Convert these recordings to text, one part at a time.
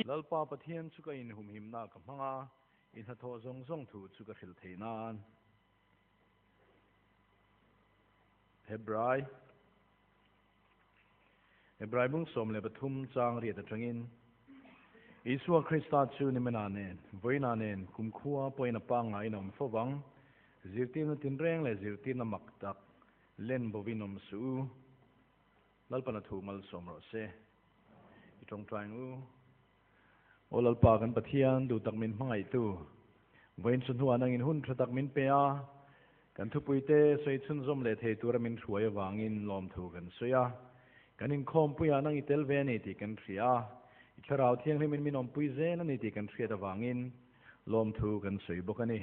Lalpa Pathian chu ka inhumhimna ka hmang a, i hnathawh zawng zawng thu chu ka hrilh theih nan. Hebrai Hebrai bung 13 chang riat atangin Isua Krista chu nimena nen, vawiina nen, kumkhua pawhin a pangngaiin a awm fo vang. Zirtirna tinreng leh zirtirna mak tak len bovin awm suh u. Lalpan a thu malsawm rawh se. I tawngtai ang u. Aw Lalpa kan Pathian, duh tak min hmangaihtu, vawiin chu hnuah nangin hun tha tak min pe a, kan thupuite sawi chhunzawm leh thei tura min hruai avangin lawmthu kan sawi a. Kan inkhawmpuiah nang i tel ve a ni tih kan hria a, i Thlarau Thianghlimin min awmpui zel a ni tih kan hriat avangin lawmthu kan sawi bawk a ni.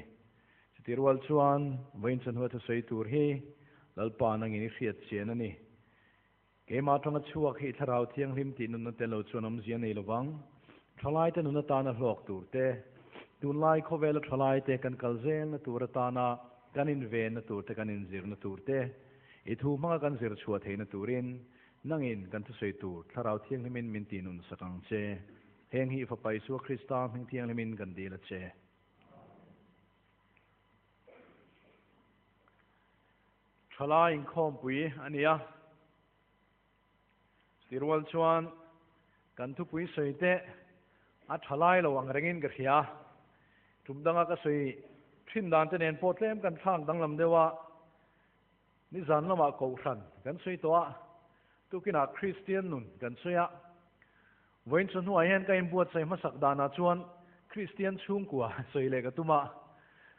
Chutih rual chuan vawiin chu hnua thusawi tur hi Lalpa nangin i hriat chian a ni. Keimah atanga chhuak hi Thlarau Thianghlim tih nunna tel lo chuan awmzia nei lovang. Thalaite nun atana hlawk tur te, tunlai khawvela thalaite kan kal zelna tur atana kan invenna tur te, kan inzirna tur te, i thu hmanga kan zir chhuah theihna turin nangin kan thusawi tur Thlarau Thianghlimin min tih nun sak ang che. Heng hi i Fapa Isua Krista hming thianghlimin kan dil a che. Thalai inkhawmpui a ni a. Chutirual chuan kan thupui sawi te a thalai lo ang rengin ka hria. Tum danga ka sawi thin dan te nen pawh tlem kan thlak danglam deuh a. Nizan lamah Kohhran kan sawi tawh a, tukinah Kristian nun kan sawi a. Vawiin chu hnuah hian ka inbuatsaih hmasak danah chuan Kristian chhungkua sawi leh ka tum a,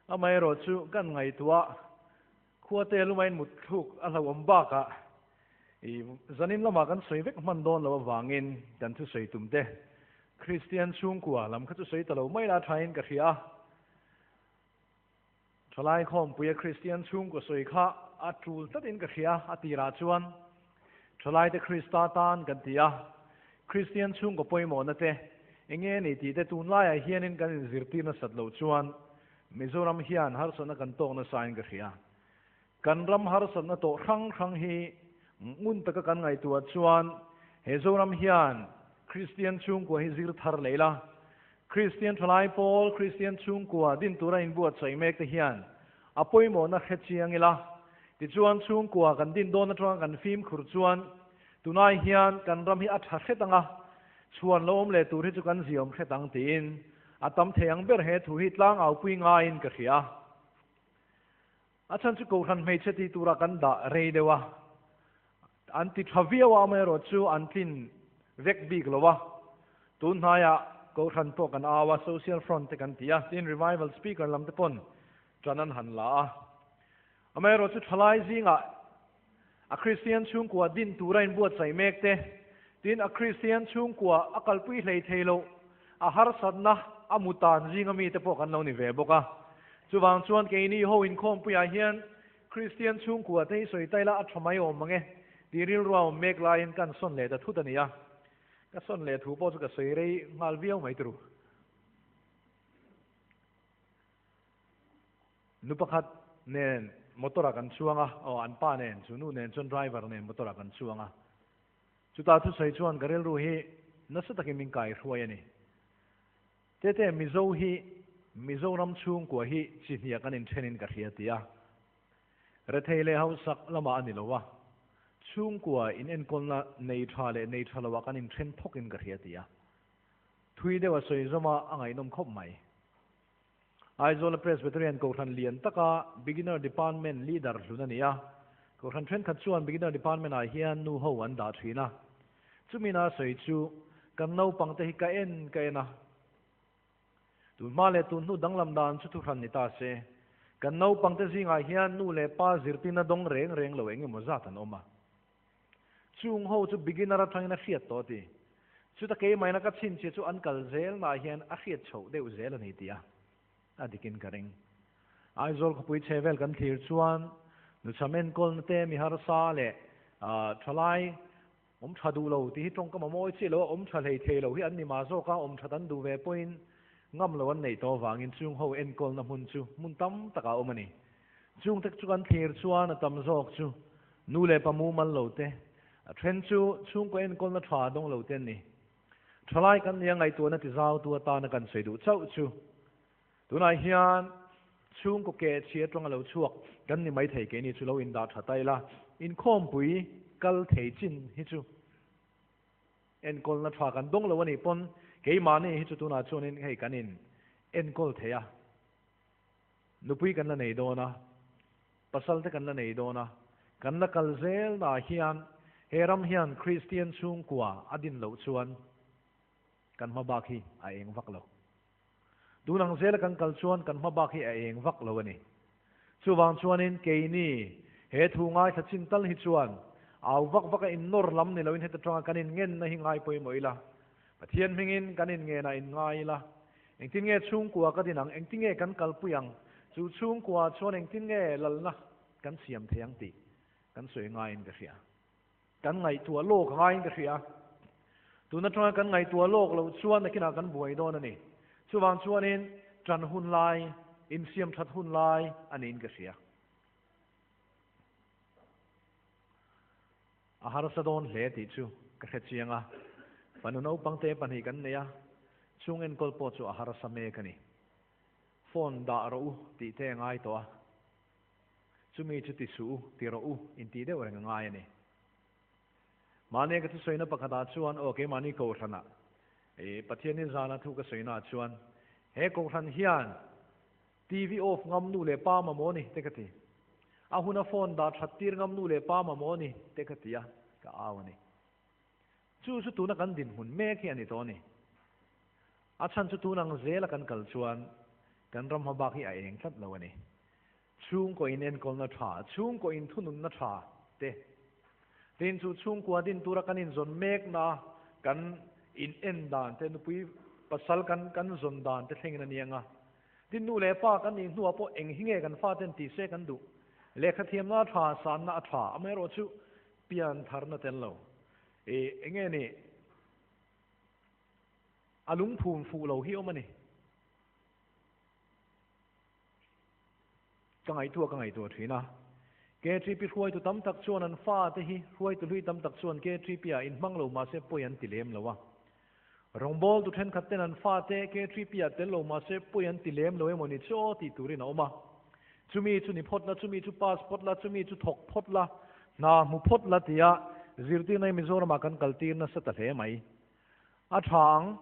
amaherawh chu kan ngaihtuah khuate lumain mutthluk a hlauhawm bakah i zanin lamah kan sawi vek hman dawn loh avangin kan thusawi tum te Kristian chhungkua lam kha chu sawi ta lo mai la thain ka hria a. Thalai khawmpuia Kristian chhungkaw sawi kha a tul tlatin ka hria a tirah chuan Thalaite Krista tan kan ti a, Kristian chhungkaw pawimawhna te eng nge ni tih te tunlaiah hianin kan inzirtir nasat loh chuan Mizoram hian harsatna kan tawk nasain ka hria. Kan ram harsatna tawh hrang hrang hi ngun taka kan ngaihtuah chuan he Zoram hian Kristian chhungkua hi zir thar leh ila, Kristian thalai pawl, Kristian chhungkua din tura inbuatsaih mek te hian a pawimawhna hre chiang ila, tichuan chhungkua kan din dawn atanga kan fimkhur chuan tunai hian kan ram hi a tha hret anga, chhuan lo awm leh tur hi chu kan ziaawm hret ang tiin a tam thei ang ber he thu hi tlangaupui ngaiin ka hria. A chhan chu Kohhran hmeichhe tih turah kan dah rei deuh a, an ti tha viau a, amaherawh chu an tlin vek bik lo a. Tun hnaiah Kohhran pawh kan au a, Social Front te kan ti a, tin Revival Speaker lam te pawn ṭan an han la a. Amaherawh chu thalai zingah A Kristian chhungkua din tura inbuatsaih mek te, tin a Kristian chhungkua a kalpui hlei thei loh, a harsatna a mu tan zinga mite pawh kan lo ni ve bawk a. Chuvang chuan keini ho inkhawmpuiah hian Kristian chhungkua te hi sawi ta ila a tha mai awm mang e tih rilru a awm mek laiin kan sawn leh ta thut a ni a. Ka sawn leh thu pawh chu ka sawi rei nghal viau mai turu. Nu pakhat nen motor ah kan chuang a, aw an pa nen, chu nu nen chuan driver nen motor ah kan chuang a. Chutah thusawi chuan ka rilru hi nasa takin min kai hruai a ni. Tete Mizo hi Mizoram chhungkua hi chi hniah kan inthenin ka hria ti a. Rethei leh hausak lamah a ni lo a, chhungkua inenkawlna nei tha leh nei tha loah kan inthen thawkin ka hria ti a. Thui deuh a sawi zawm a, a ngaihnawm khawp mai. Aizawla Presbyterian Kohhran lian taka Beginner Department Leader hlun a ni a. Kohhran thenkhat chuan Beginner Department ah hian nu ho an dah thin a. Chumina sawi chu kan naupangte hi ka en ka en a. Tun hma leh tun hnu danglam dan chu thuhran ni ta se. Kan naupangte zingah hian nu leh pa zirtirna dawng reng reng lo eng emaw zat an awm a. Chung ho chu beginner atangin a hriat tawh a ti. Chuta keimaina ka chhinchhia chu an kal zelnaah hian a hriat chhoh deuh zel a ni tih a a dikin ka ring. Aizawl khawpui chhe vel kan thlir chuan nuchham enkawlna te mi harsa leh thalai awm tha duh lo tih hi tawngkam a mawi chiah lo a, awm tha hlei thei lo hi an ni mah zawk a, awm that an duh ve pawhin ngam lo an neih tawh avangin chung ho enkawlna hmun chu hmun tam takah a awm a ni. Chungte chu kan thlir chuan a tam zawk chu Nu leh pa mumal lo te, a then chu chhungkaw enkawlna tha dawng lo te an ni. Thalai kan nia ngaihtuahna tizautu atana kan sawi duh chauh chu tunah hian chhungkaw keh chhi atanga lo chhuak kan ni maithei keini chu lo indah tha ta ila, inkhawmpui kal thei chin hi chu enkawlna tha kan dawng lo a nih pawn keimahni hi chu tunah chuanin hei kan in enkawl thei a, nupui kan la nei dawn a, pasal te kan la nei dawn a, kan la kal zel naah hian he ram hian Kristian chhungkua a din loh chuan kan hma bak hi a eng vak lo. Tun ang zela kan kal chuan kan hma bak hi a eng vak lo a ni. Chuvang chuanin keini he thu ngaithla chin tal hi chuan au vak vaka innawr lam ni loin heta tanga kan inngenna hi ngai pawimawh ila, Pathian hmingin kan inngenah inngai ila, engtin nge chhungkua ka din ang, engtin nge kan kalpui ang, chu chhungkua chuan engtin nge lalna kan siam thei ang tih kan sawi ngaiin ka hria. Kan ngaihtuah lawk ngaiin ka hria. Tun atanga kan ngaihtuah lawk loh chuan nakinah kan buai dawn a ni. Chuvang chuanin ṭan hun lai, insiam ṭhat hun lai a niin ka hria. A harsa dawn hle tih chu ka hre chiang a, fanu naupangte pahnih kan nei a, chung enkawl pawh chu a harsa mek a ni. Phone dah rawh u tih te a ngai tawh a, chumi chu ti suh u, ti rawh u intih deuh reng a ngai a ni. Mahni ka thusawina pakhatah chuan aw keimahni kohhranah i Pathianin zana thu ka sawinaah chuan he kohhran hian TV off ngam nu leh pa mamawh ni te ka ti. A huna phone dah that tir ngam nu leh pa mamawh ni te ka ti a, ka au a ni. Chu chu tuna kan dinhmun mek hi a ni tawh a ni. A chhan chu tun ang zela kan kal chuan kan ram hma bak hi a eng tlat lo a ni. Chhungkaw in enkawlna tha, chhungkaw in thununna tha te. Tin chu chhungkua din tura kan inzawn mekna kan in en dan te, nupui pasal kan kan zawn dan te thlengin a ni ang a. Tin nu leh pa kan nih hnuah pawh eng hi nge kan faten tih se kan duh? Lehkha thiamna a tha, sanna a tha, amaherawhchu pian tharna tel lo. I eng nge ni? A lungphum fuh lo hi awm a ni. Ka ngaihtuah ka ngaihtuah thin a. KTP hruaitu tam tak chuan an fate hi hruaitu hlui tam tak chuan KTP ah inhmang lo mahse pawi an ti lem lo a. Rawngbawltu thenkhat ten an fate KTP ah tel lo mahse pawi an ti lem lo emaw ni chu aw tih turin a awm a. Chumi chu ni phawt la, chumi chu pass phawt la, chumi chu thawk phawt la, hna hmu phawt la tia zirtirna hi Mizoramah kan kaltir nasa ta hle mai. A tha ang.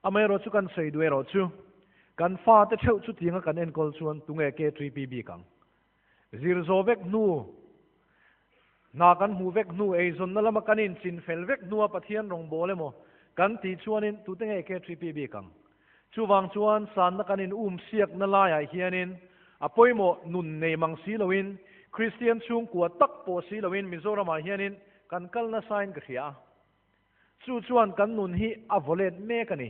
Amaherawh chu kan sawi duh erawh chu kan fate theuh chutianga kan enkawl chuan tunge K3P bik ang? Zir zawh vek hnu, hna kan hmuh vek hnu, eizawnna lama kan inchin fel vek hnua Pathian rawngbâwl emaw kan tih chuanin tute nge K3P bik ang? Chuvang chuan sanna kan in um siakna laiah hianin a pawimawh nun nei mang si loin Kristian chhungkua tak pawh si loin Mizoramah hianin kan kal nasain ka hria a. Chu chuan kan nun hi a vaw let mek a ni.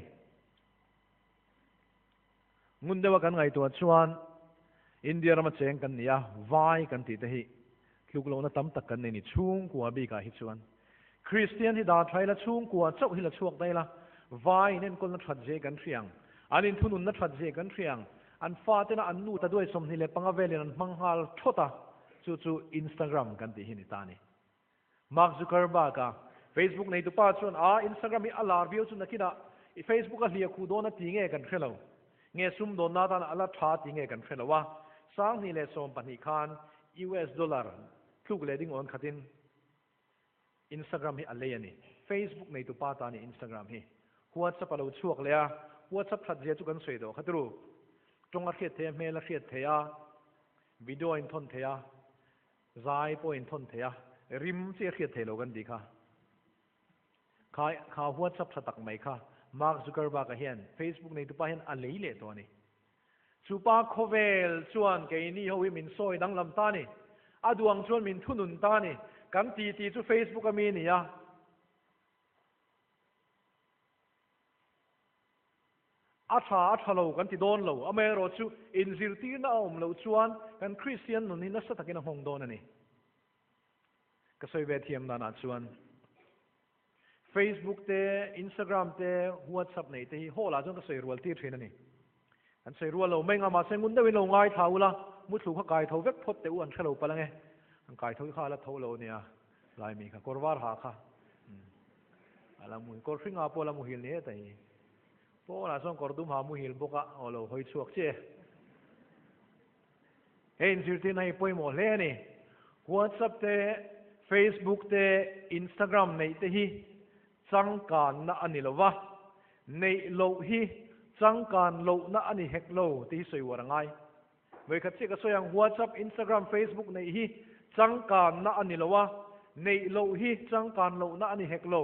Ngun deuha kan ngaihtuah chuan India rama cheng kan ni a, vai kan tih te hi tluk lohna tam tak kan nei ni chhungkua bikah hi chuan. Kristian hi dah tha ila, chhungkua chauh hi la chhuak daih ila, vai in enkawlna that zia hi kan hria ang, an inthununna that zia hi kan hria ang, an fatena an nu ta duai 25 velin an hmang nghal thawt a, chu chu Instagram kan tih hi ni ta a ni. Mark Zuckerberg a Facebook neitupa chuan a Instagram hi a lar viau chu nakinah i Facebook a hliah khuh dawn a ti nge kan hre lo. Nge sumdawnna atan a la tha ti nge kan hre lo a. 2012 khan US dollar tluk leh ding awn khatin Instagram hi a lei a ni. Facebook neitupa ta a ni Instagram hi. WhatsApp a lo chhuak leh a, WhatsApp that zia chu kan sawi tawh kha turu. Tawng a hriat theih a, hmel a hriat theih a, video a inthawn theih a, Zai pawh inthawn thei a, rim chi a hriat thei lo kan tih kha. Kha kha WhatsApp tha tak mai kha Mark Zuckerberg-a hian Facebook neitupa hian a lei leh tawh a ni. Chu pa khawvel chuan keini ho hi min sawi danglam ta a ni. A duang chuan min thunun ta a ni. Kan titi chu Facebook a mi a ni a. A tha a tha lo kan ti dawn lo, amaherawh chu inzirtirna a awm loh chuan kan Kristian nun hi nasa takin a nghawng dawn a ni. Ka sawi ve thiam danah chuan Facebook te, Instagram te, WhatsApp neih te hi hall ah chuan ka sawi rual tir thin a ni. Kan sawi rual lo mai nga mahse ngun deuhin lo ngaithla ula, muthlu kha kai tho vek phawt teh u an hre lo palh ange. An kai tho hi kha a la tho lo nia, Laimi kha, kawr var ha kha. A la muhil, kawr hringa pawh a la muhil ni e ta hi. Pawnah chuan kawr dum ha muhil bawk a, aw lo hawi chhuak chiah e. He inzirtirna hi pawimawh hle a ni. WhatsApp te, Facebook te, Instagram neih te hi changkanna a ni lo va, neih loh hi changkan lohna a ni hek lo tih hi sawi uar a ngai. Vawikhat chiah ka sawi ang, WhatsApp, Instagram, Facebook neih hi changkanna a ni lo a, neih loh hi changkan lohna a ni hek lo.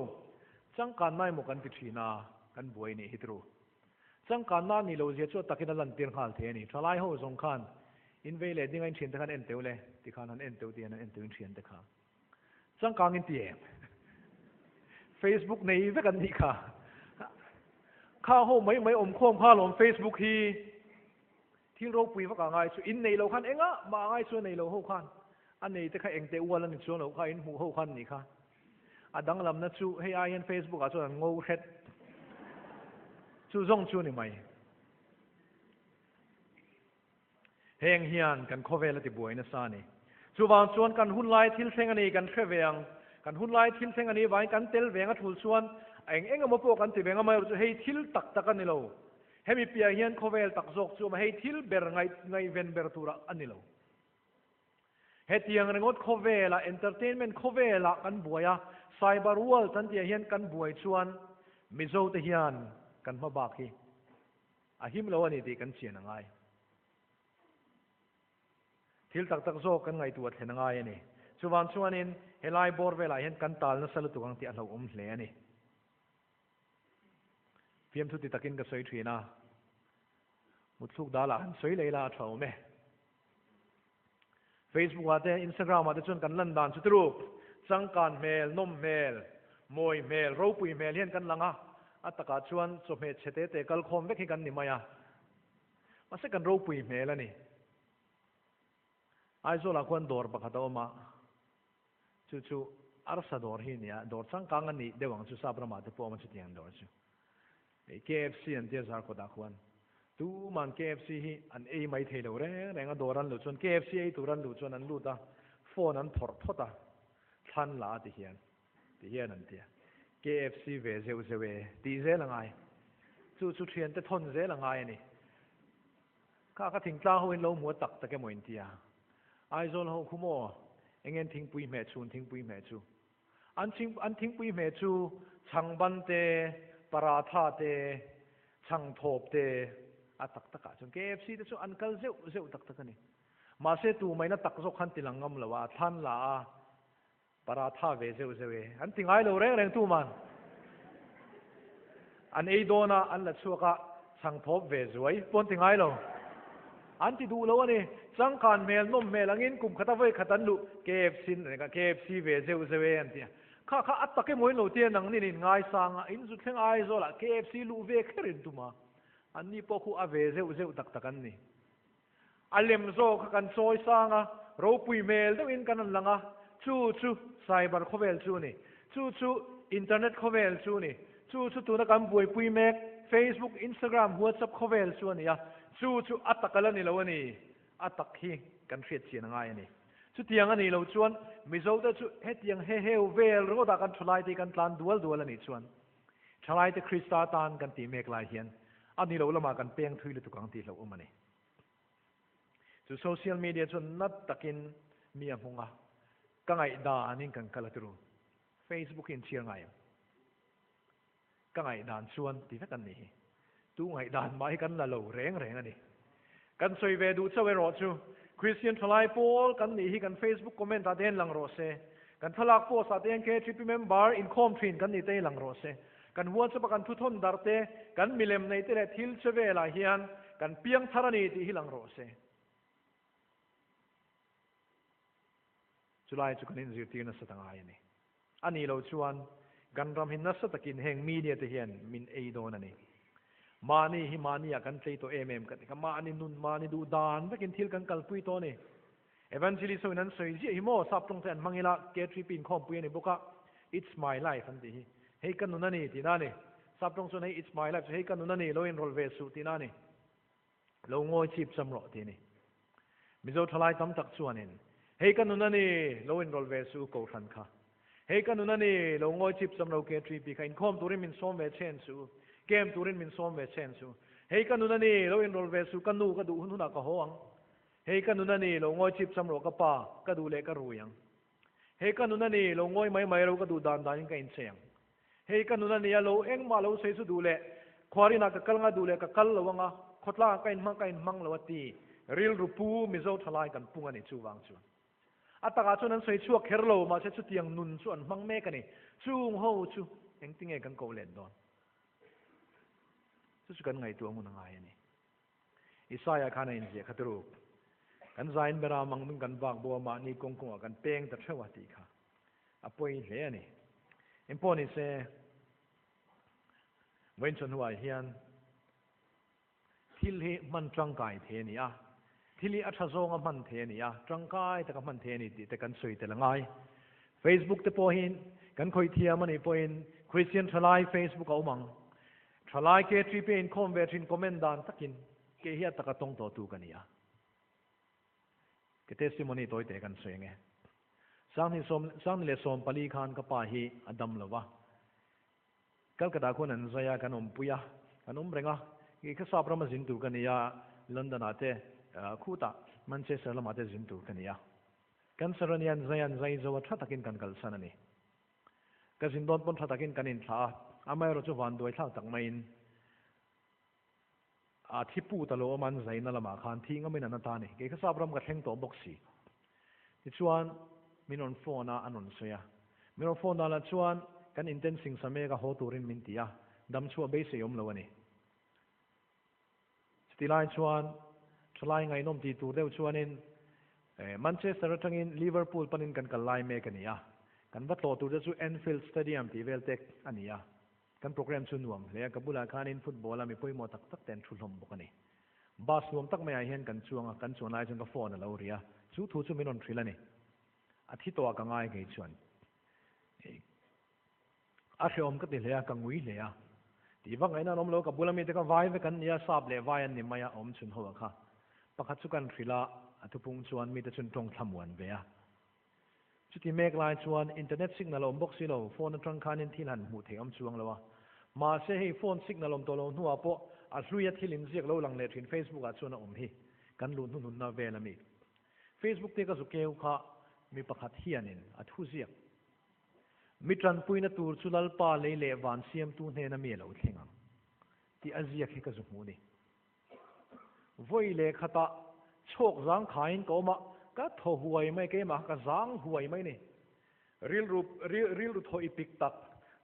Changkanna emaw kan ti thin a, kan buai nih hi tru. Changkanna a nih loh zia chu a takin a lantir nghal thei a ni. Thalai ho zawng khan in vei leh ding a in thiante khan en teu le ti khan han en teu ti hian an en teu in thiante kha. Changkang in ti em? Facebook nei vek an nih kha. Kha ho mai mai awm khawm kha lawm Facebook hi. Thil ropui vak a ngai chu in nei lo khan engah mah a ngai chu a nei lo ho khan a nei te kha engte ual a ni chuang lo kha in hmuh ho khan nih kha. A danglamna chu hei ai hian Facebook ah chuan an ngo hret. Chu zawng chu ni mai. Heng hian kan khawvel a ti buai nasa a ni. Chuvang chuan kan hunlai thil thleng a ni kan hre ve ang. Kan hunlai thil thleng a nih vangin kan tel veng a thul chuan eng eng emaw pawh kan ti veng a, amaherawhchu hei thil tak tak a ni lo. Hemi piah hian khawvel tak zawk chu a awm a, hei thil ber ngaihven ber turah a ni lo. Hetiang ringawt khawvelah, entertainment khawvelah kan buai a, cyber world kan tihah hian kan buai chuan Mizote hian kan hma bak hi a him lo a ni tih kan chian a ngai. Thil tak tak zawk kan ngaihtuah thlen a ngai a ni. Chuvang chuanin helai bawr velah hian kan tal nasa lutuk ang tih a hlauhawm hle a ni. Fiamthu ti takin ka sawi thin a, mutthluk dalah han sawi leh ila a tha awm e. Facebook ah te Instagram ah te chuan kan lan dan chu tiruk, changkan hmel, nawm hmel, mawi hmel, ropui hmel hian kan lang a, a takah chuan chawhmeh chhe te te kal khawm vek hi kan ni mai a. Mahse kan ropui hmel a ni. Aizawl ah khuan dawr pakhat a awm a, Chu chu arsa dawr hi a nia, dawr changkang a nih deuh ang chu sap ramah te pawh a awm a chutiang dawr chu. Hei KFC an tia Zarkawtah khuan tuman KFC hi an ei mai thei lo reng reng a, dawr an luh chuan KFC ei tur an luh chuan an lut a, phone an phawrh phawt a, thlan la a ti hian, ti hian an tia. KFC ve zeuh zeuh e tih zel a ngai. Chu chu thiante thawn zel a ngai a ni. Kha ka thingtlang ho in lo hmu a tak tak emaw in tia. Aizawl ho khu maw eng en thingpui hmeh chhun thingpui hmeh chu. An chhing an thingpui hmeh chu chhangban te, paratha te, chhangthawp te a tak tak ah chuan KFC te chu an kal zeuh zeuh tak tak a ni. Mahse tumaina tak zawk khan tilang ngam lo a, thlan la a. Paratha ve zeuh zeuh e. An ti ngai lo reng reng tuman. An ei dawn a, an la chhuak a, chhang thawp ve zuai pawh an ti ngai lo. An ti duh lo a ni. Changkan hmel, nawm hmel angin kum khata vawi khat an luh KFC KFC ve zeuh zeuh e an ti a. Kha kha a tak emaw in lo tia nang nin in ngaisang a, in zu thleng Aizawlah KFC luh ve kher in tum a. Anni pawh khu a ve zeuh zeuh tak tak an ni. A lem zawk kha kan chawi sang a, ropui hmel deuhin kan rawn lang a, chu chu cyber khawvel chu a ni, chu chu internet khawvel chu a ni, chu chu tuna kan buaipui mek Facebook, Instagram, WhatsApp khawvel chu a ni a, chu chu a tak a la ni lo a ni, a tak hi kan hriat chian a ngai a ni. Chutiang a nih loh chuan Mizote chu hetiang heheu vel ringawtah kan thalaite hi kan tlan dual dual a nih chuan thalaite Krista tan kan tih mek lai hian a ni lo lamah kan peng thui lutuk ang tih hlauhawm a ni. Chu social media chuan nat takin mi a hmung a, ka ngaihdanin kan kal a turu. Facebook hi in chhiar ngai em? Ka ngaihdan chuan ti vek an nih hi. Tu ngaihdan mah hi kan la lo reng reng a ni. Kan sawi ve duh chauh erawh chu Kristian thalai pawl kan nih hi kan Facebook comment ah te hian lang rawh se. Kan thlalak post ah te hian KHP member inkhawm thin kan nih te hi lang rawh se. Kan WhatsApp a kan thuthawn darh te, kan milem nei te leh thil che velah hian kan piang thar a ni tih hi lang rawh se. Chulai chu kan inzirtir nasa ta ngai a ni. A nih loh chuan kan ram hi nasa takin heng media te hian min ei dawn a ni. Mahni hi mahniah kan tlei tawh em em ka ti kha, mahni nun, mahni duh dan vekin thil kan kalpui tawh a ni. Evangelist ho in an sawi ziah hi maw, sap tawng te an hmang ila, K3P inkhawmpui a ni bawk a, It's my life an tih hi, hei ka nun a ni tihna a ni. Sap tawng chuan hei it's my life chu hei ka nun a ni, lo inrawlh ve suh tihna a ni. Lo ngawi chip cham rawh tih a ni. Mizo thalai tam tak chuanin, Hei ka nun a ni, lo inrawlh ve suh u Kohhran kha. Hei ka nun a ni, lo ngawi chip cham lo KTP kha inkhawm turin min sawm ve chen suh u, camp turin min sawm ve chen suh u. Hei ka nun a ni, lo inrawlh ve suh, ka nu ka duh hun hunah ka haw ang. Hei ka nun a ni, lo ngawi chip cham rawh ka pa, ka duh leh ka rui ang. Hei ka nun a ni, lo ngawi mai mai ro ka duh dan danin ka inchei ang. Hei ka nun a ni a, lo engmah lo sawi chu duh leh khuarinah ka kal nga duh leh ka kal lo anga, khawtlangah ka inhmang ka inhmang lo a ti. Rilru pu Mizo thalai kan pung a ni chuvang chuan. A takah chuan an sawi chhuak kher lo, mahse chutiang nun chu an hmang mek a ni. Chung ho chu engtinge kan koh let dawn? Chu chu kan ngaihtuah ngun a ngai a ni. Isaiah khan a inziah kha tiruk. Kan zain bera mang nung kan vak bo a, mahni kawng kawngah kan peng ta theuh a tih kha a pawi hle a ni. Engpawh ni se, vawiin chawhnuah hian Thil hi hman tangkai thei a ni a, thil hi a tha zawnga hman thei a ni a, tangkai taka hman thei a ni tih te kan sawi tel a ngai. Facebook te pawhin kan khawih thiam a nih pawhin Kristian thalai Facebook a awm ang. Thalai KTP a inkhawm ve thin comment dan takin kei hi a taka tawng tawhtu ka ni a. Ka testimony tawi teh kan sawi ang e. Sangni leh 14 khan ka pa hi a dam lo va. Calcutta khuan an zai a, kan awmpui a, kan awm reng a. Kei kha sap rama zin tur ka ni a, London ah te, khutah Manchester lamah te zin tur ka ni a. Cancer a nia, an zai a, an zai zo a, tha takin kan kalsan a ni. Ka zin dawn pawn tha takin kan inthlah a, amaherawh chu vanduai thlak tak maiin a thi put a lo awm a, an zaina lamah khan thi ngamin an ata a ni. Kei kha sap ram ka thleng tawh bawk si. Tichuan, min rawn phone a, an rawn sawi a. Min rawn phone danah chuan kan inten singsa mek a haw turin min ti a, dam chhuah beisei awm lo a ni. Chuti lai chuan thalai ngaihnawm ti tur deuh chuanin Manchester atangin Liverpool panin kan kal lai mek a ni a. Kan va tlawh tur te chu Anfield Stadium tih vel tek a ni a. Kan programme chu nuam hle a, ka bulah khanin football a mi pawimawh tak tak te an thu hlawm bawk a ni. Bus nuam tak maiah hian kan chuang a, kan chuan lai chuan ka phone a lo ri a, chu thu chu min rawn hrilh a ni. A thi tawh a ka ngai ngei chuan a hrehawm ka ti hle a, ka ngui hle a. Tih vak ngaihna an awm lo, ka bula mite kha vai vek an ni a, sap leh vai an ni mai a, awm chhun ho a kha. Pakhat chu kan hrilh a, a thupung chuan mite chun tawng thlamuan ve a. Chuti mek lai chuan internet signal a awm bawk si lo, phone atang khanin thil han hmuh theih awm chuang lo a. Mahse hei phone signal awm tawh lo hnuah pawh a hluia thil inziak lo lang leh thin Facebook ah chuan a awm hi kan luh hnuhnunna vel a mi. Facebook te ka zu keu kha mi pakhat hianin a thu ziak. Mi tanpuina tur chu Lalpa lei leh van siamtu hnena mi a lo thleng ang tih a ziak hi ka zu hmuh ni. Vawi leh khatah chhawk zang khaiin ka awm a, ka thaw huai mai, keimah kha ka zang huai mai ni. Rilru, rilru thaw i pik tak,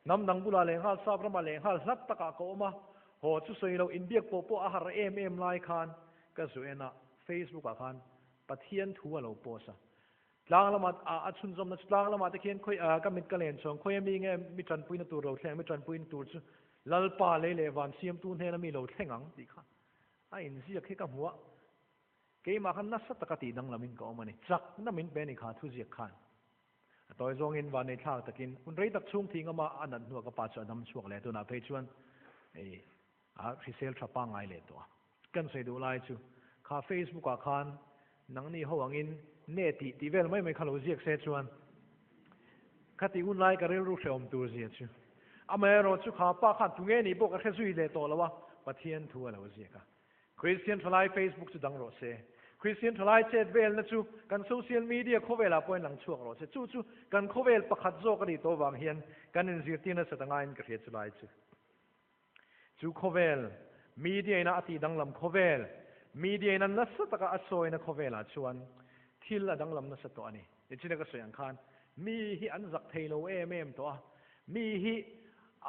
hnam dang bulah leh nghal, sap ramah leh nghal hlat takah ka awm a, haw chu sawi lo, inbiak pawh pawh a har em em lai khan ka zu en a, Facebook ah khan Pathian thu a lo post a. Tlang lamah a chhunzawmna chu tlang lamah te khian khawi ka mit ka len chhawng khawi ami nge mi tanpuina tur lo thleng mi tanpuina tur chu Lalpa lei leh van siamtu hnena mi lo thleng ang tih kha a inziak hi ka hmu a, keimah khan nasa taka tih danglamin ka awm a ni. Chakna min pe a ni kha thuziak khan. A tawi zawngin vannei thlak takin hun rei tak chhung thing ama a nat hnuah ka pa chu a dam chhuak leh tunah phei chuan a hrisel tha pangngai leh tawh a. Kan sawi duh lai chu kha Facebook ah khan nangni ho angin ne tih tih vel mai mai kha lo ziak se chuan kha tih hun lai ka rilru hrehawm tur zia chu amaherawh chu kha pa khan tunge nih pawh ka hre zui leh tawh lo a, Pathian thu a lo ziak a. Kristian thalai Facebook chu dang rawh se. Kristian thalai chet velna chu kan social media khawvelah pawhin lang chhuak rawh se. Chu chu kan khawvel pakhat zawk a nih tawh vang hian kan inzirtir nasa ta ngaiin ka hria chu lai chu. Chu khawvel, media ina a tih danglam khawvel, media ina nasa taka a sawina khawvelah chuan thil a danglam nasa tawh a ni. Nichina ka sawi ang khan mi hi an zak thei lo em em tawh a, mi hi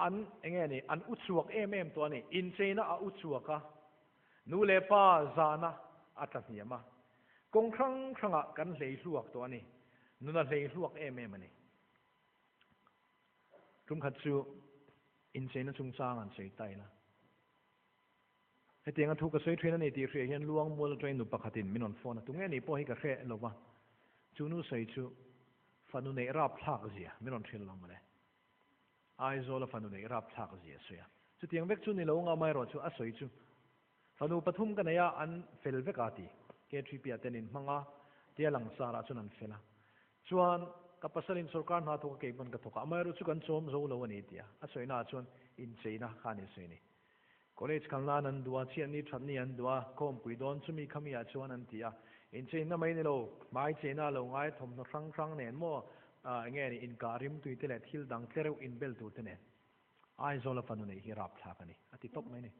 an eng nge ni, an u chhuak em em tawh a ni. Incheina a u chhuak a, nu leh pa zahna a tla hniam a, kawng hrang hrangah kan hlei hluak tawh a ni. Nuna hlei hluak em em a ni. Tum khat chu incheina chungchang an sawi ta ila. Hetianga thu ka sawi thin a ni tih hriah hian Luang mual atangin nu pakhatin min rawn phone a, tunge nih pawh hi ka hreh lo va, chu nu sawi chu fanu neih rapthlak zia min rawn hrilh lo mawle. Aizawla fanu neih rapthlak zia a sawi a, chutiang vek chu ni lo anga amaherawh chu a sawi chu fanu pathum ka nei a, an fel vek a ti. K3P ah ten in hmang a, tia langsarah chuan an fel a. Chuan. ka pasalin sorkar hna thawk a kei pawn ka thawk a, amaherawhchu kan chawm zo lo a ni tia a sawina ah chuan incheina kha a ni sawi ni. College kal nan an duh a, chhiatni thatni an duh a, khawmpui dawn chumi khami ah chuan an ti a, incheina mai ni lo, hmai cheina a lo ngai thawmhnaw hrang hrang nen maw enge ni inkah rimtui te leh thil dang tlereuh inbel tur te nen Aizawl a fanu neih hi rapthlak a ni a ti tawp mai ni.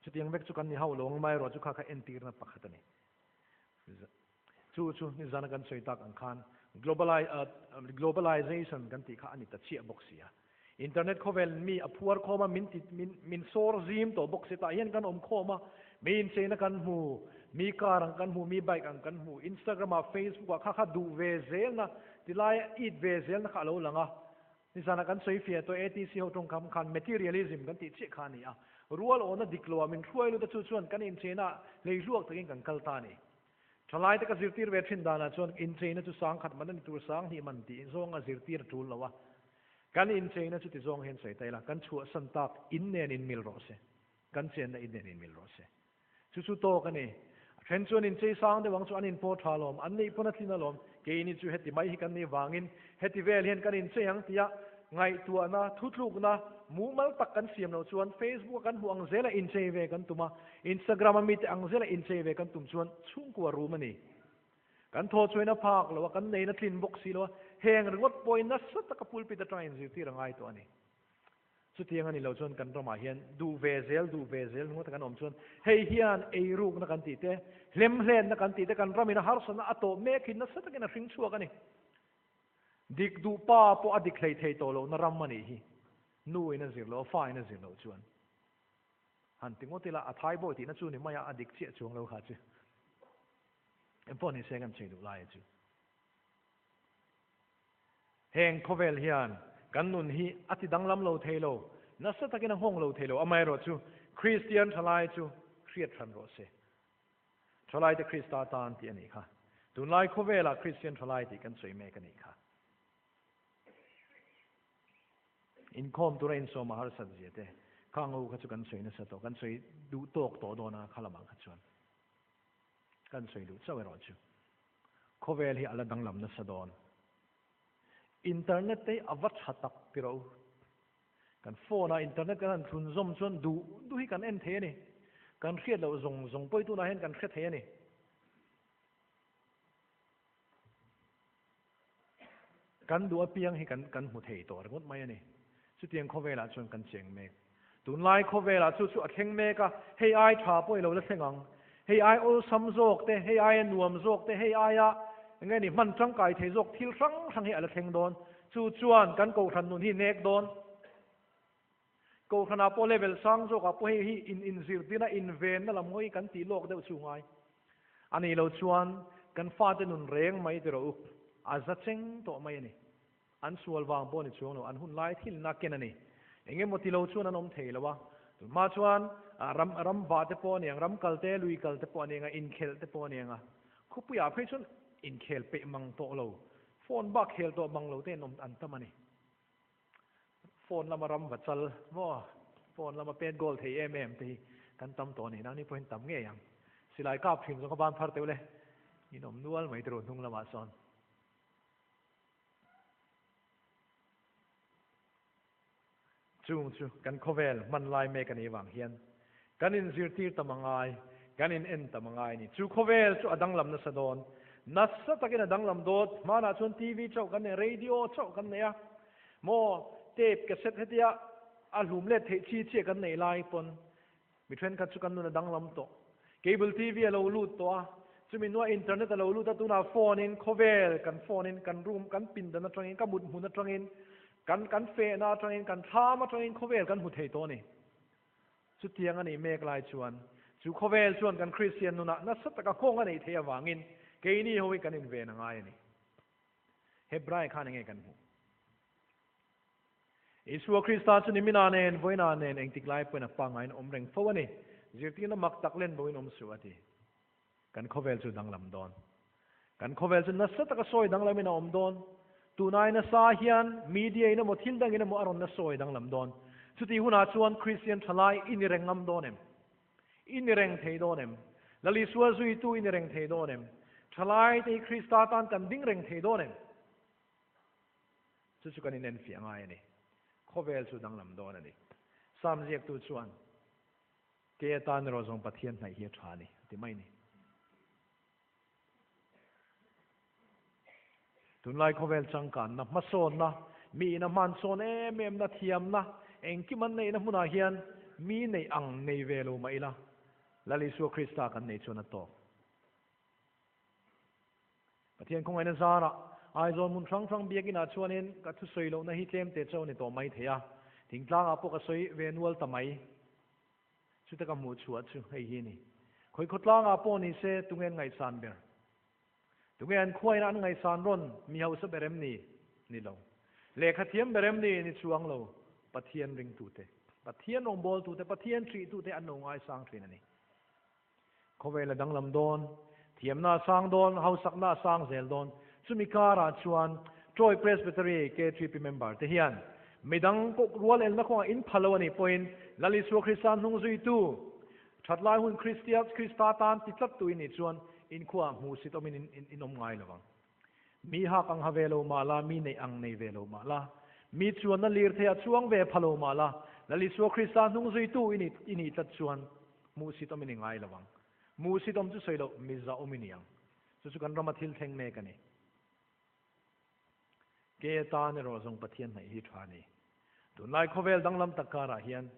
Chutiang vek chu kan ni hauh lo ang mai erawh chu kha kha entirna pakhat a ni. Chu chu nizana kan sawi tak ang khan globalization kan tih kha a ni ta chiah bawk si a. Internet khawvel mi a phuar khawm a, min ti min min sawr zim tawh bawk si. Tah hian kan awm khawm a, mi incheina kan hmu, mi car ang kan hmu, mi bike ang kan hmu, Instagram ah, Facebook ah kha kha duh ve zelna, tilaia it ve zelna kha a lo lang a. Nizana kan sawi fiah tawh ATC ho tawngkam khan materialism kan tih chiah kha a ni a, rual awhna dik loah min hruai lut a chu chuan kan incheina hleihluak takin kan kal ta a ni. Thalaite ka zirtir ve thin danah chuan incheina chu sangkhat man a ni tur sanghnih man tih zawnga zirtir a tul lo a, kan incheina chu ti zawng hian sawi ta ila, kan chhuahsan tak in nen inmil rawh se, kan chenna in nen inmil rawh se. Chu chu tawk a ni. A then chuan inchei sang deuh ang chu an inpawh tha alawm, an neih pawn a tlin alawm, keini chu heti mai hi kan nih vangin heti vel hian kan inchei ang tia ngaihtuahna, thutlukna mumal tak kan siam loh chuan Facebook a kan hmuh ang zela inchei ve kan tum a, Instagram a mite ang zela inchei ve kan tum chuan chhungkua rum a ni. Kan thaw chuain a phak lo a, kan neihna tlin bawk si lo a, heng ringawt pawhin nasa taka pulpit atanga inzirtir a ngai tawh a ni. Chutiang a ni lo chuan kan ramah hian duh ve zel, duh ve zel ringawt a kan awm chuan hei hian eirukna kan tih te, hlemhlenna kan tih te kan ramin a harsatna a tawh mek hi nasa takin a hring chhuak a ni. Dik duh pa pawh a dik hlei thei tawh lohna ram a nih hi. Nu in a zir loh a, fa in a zir loh chuan han ti ngawt ila a thai bawi tihna chu ni mai a, a dik chiah chuang lo kha chu. Engpawh ni se kan chei duh lai a chu. Heng khawvel hian kan nun hi a ti danglam lo thei lo, nasa takin a nghawng lo thei lo. Amaherawhchu, Kristian thalai chu hriat hran rawh se. Thalaite Krista tan tih a nih kha. Tunlai khawvelah Kristian thalai tih kan sawi mek a nih kha. Inkhawm tura insawm a harsat zia te, kha ngo kha chu kan sawi nasa tawh, kan sawi duh tawk tawh dawn a kha lamah kha chuan. Kan sawi duh chauh erawh chu. Khawvel hi a la danglam nasa dawn. Internet te hi a va tha tak ti rawh u. Kan phone ah internet kan han thlun zawm chuan duh duh hi kan en thei a ni. Kan hriat loh zawng zawng pawh hi tunah hian kan hre thei a ni. Kan duh apiang hi kan kan hmu thei tawh ringawt mai a ni. Chutiang khawvelah chuan kan cheng mek. Tunlai khawvelah chu chu a thleng mek a, hei ai tha pawh i lo la thleng ang. Hei ai awlsam zawk te, hei aia nuam zawk te, hei aia eng nge ni hman tangkai thei zawk thil hrang hrang hi a la thleng dawn. Chu chuan kan kohhran nun hi nek dawn. Kohhranah pawh level sang zawkah pawh hei hi in inzirtirna, invenna lam ngawi kan tih lawk deuh chu ngai. A nih loh chuan kan fate nun reng mai ti rawh u, a za cheng tawh mai a ni. An sual vang pawh ni chuang lo, an hun lai thilna ken a ni. Eng emaw ti lo chuan an awm thei lo a, tunhma chuan ram ram vah te pawh a ni ang, ram kal te, lui kal te pawh a ni ang a, inkhelh te pawh a ni ang a. Khawpuiah phei chuan inkhel peih mang tawh lo, phone bak khel tawh mang lo te an awm an tam a ni. Phone lama ram va chal maw, phone lama pet goal thei em em te hi kan tam tawh a ni. Nangni pawhin tam ngei ang. Silai kap thin zawng kha ban phar teuh le, in awm nual mai tiraw hnung lamah sawn. Chung chu kan khawvel hman lai mek a nih vang hian kan inzirtir tam a ngai, kan in en tam a ngai a ni. Chu khawvel chu a danglam nasa dawn. Nasa takin a danglam dawt. Hmanah chuan TV chauh kan nei, radio chauh kan nei a. Maw tape cassette hetia a hlum let theih chi chiah kan nei lai pawn Mi thenkhat chu kan nun a danglam tawh. Cable TV a lo lut tawh a, chumi hnuah internet a lo lut a, tunah phone in khawvel kan phone in kan room kan pindan atangin ka mut hmun atangin kan kan fehna atangin kan thlam atangin khawvel kan hmu thei tawh a ni. Chutiang a nih mek lai chuan chu khawvel chuan kan Kristian nunah nasa taka nghawng a neih theih avangin keini ho hi kan inven a ngai a ni. Hebrai khan enge kan hmuh? Isua Krista chu nimina nen, vawiina nen engtik lai pawhin a pangaiin a awm reng fo a ni. Zirtirna mak tak len boin awm suh a ti. Kan khawvel chu danglam dawn. Kan khawvel chu nasa taka sawi danglamin a awm dawn. Tunai nasa hian media in emaw thil dangin emaw a rawn la sawi danglam dawn. Chutih hunah chuan Kristian thalai i ni reng ngam dawn em? I ni reng thei dawn em? Lal Isua zuitu i ni reng thei dawn em? Thalai te hi Krista tan kan ding reng thei dawn em? Chu chu kan inenfiah ngai a ni. Khawvel chu danglam dawn a ni. Sam ziaktu chuan, Kei atan erawh zawng Pathian hnaih hi a tha a ni, a ti mai a ni. Tunlai khawvel changkanna, hmasawnna, mi ina hmansawn em emna, thiamna, engkim an neihna hmunah hian mi neih ang nei ve lo mah ila, Lal Isua Krista kan nei chuan a tawk. Pathian khawngaihna zarah Aizawl hmun hrang hrang biakinah chuanin ka thusawi lohna hi tlem te chauh a ni tawh mai thei a, thingtlangah pawh ka sawi ve nual ta mai. Chuta ka hmuh chhuah chu hei hi a ni. Khawi khawtlangah pawh ni se tunge an ngaihsan ber? Tunge an khuaina an ngaihsan rawn? Mi hausa ber em ni? Ni lo. Lehkha thiam ber em ni? Ni chuang lo. Pathian ringtute, Pathian rawngbawltute, Pathian hrihtute an lo ngaisang thin a ni. Khawvel a danglam dawn, thiamna a sang dawn, hausakna a sang zel dawn. Chumi karah chuan Troy Presbytery KTP member te hian midang pawh rual elna kawngah in pha lo a nih pawhin Lal Isua Krista hnung zuitu, thatlai hun Kristia Krista tan ti tlattu in nih chuan inkhuaah hmuhsit awmin in awm ngai lo vang. Mi hak ang ha ve lo mah la, mi neih ang nei ve lo mah la, mi chuanna lirthei a chuang ve pha lo mah la, Lal Isua Krista hnung zuitu i nih i nih tlat chuan hmuhsit awm i ni ngai lo ang. Hmuhsit awm chu sawi loh, mi zah awm i ni ang. Chu chu kan rama thil thleng mek a ni. Ke atan erawh zawng Pathian hnaih hi tha a ni. Tunlai khawvel danglam tak karah hian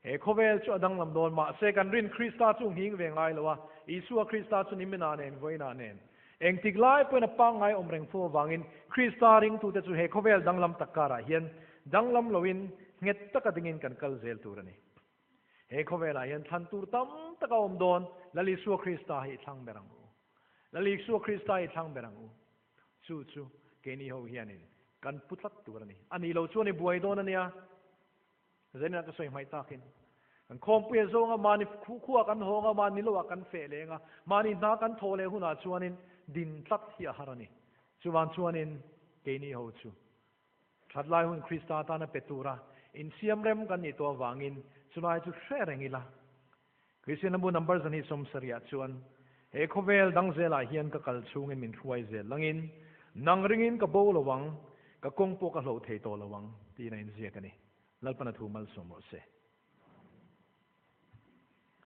he khawvel chu a danglam dawn mahse kan rin Krista chu nghing ve ngai lo a, Isua Krista chu niminah nen vawiinah nen engtik lai pawhin a pangngai awm reng fo avangin Krista ringtute chu he khawvel danglam tak karah hian danglam loin nghet taka dingin kan kal zel tur a ni. He khawvelah hian thlan tur tam tak a awm dawn, Lal Isua Krista hi i thlang ber ang u. Lal Isua Krista hi i thlang ber ang u. Chu chu keini ho hianin kan pu tlat tur a ni. A nih loh chuan i buai dawn a nia. Zaninah ka sawi hmaih takin kan khawmpuia zawnga mahni khuah kan hawng a, mahni loah kan feh leng a, mahni hna kan thawh leh hunah chuanin din tlat hi a har a ni. Chuvang chuanin keini ho chu that lai hun Krista tana pe tura insiam rem kan nih tawh avangin chulai chu hre reng ila. Kristian lambu number 270 chuan he khawvel dang zelah hian ka kal chhungin min hruai zel langin nang ringin ka bo lo ang, ka kawng pawh ka hloh thei tawh lo ang tiin a inziak a ni. Lalpana thu malsawm rawh se.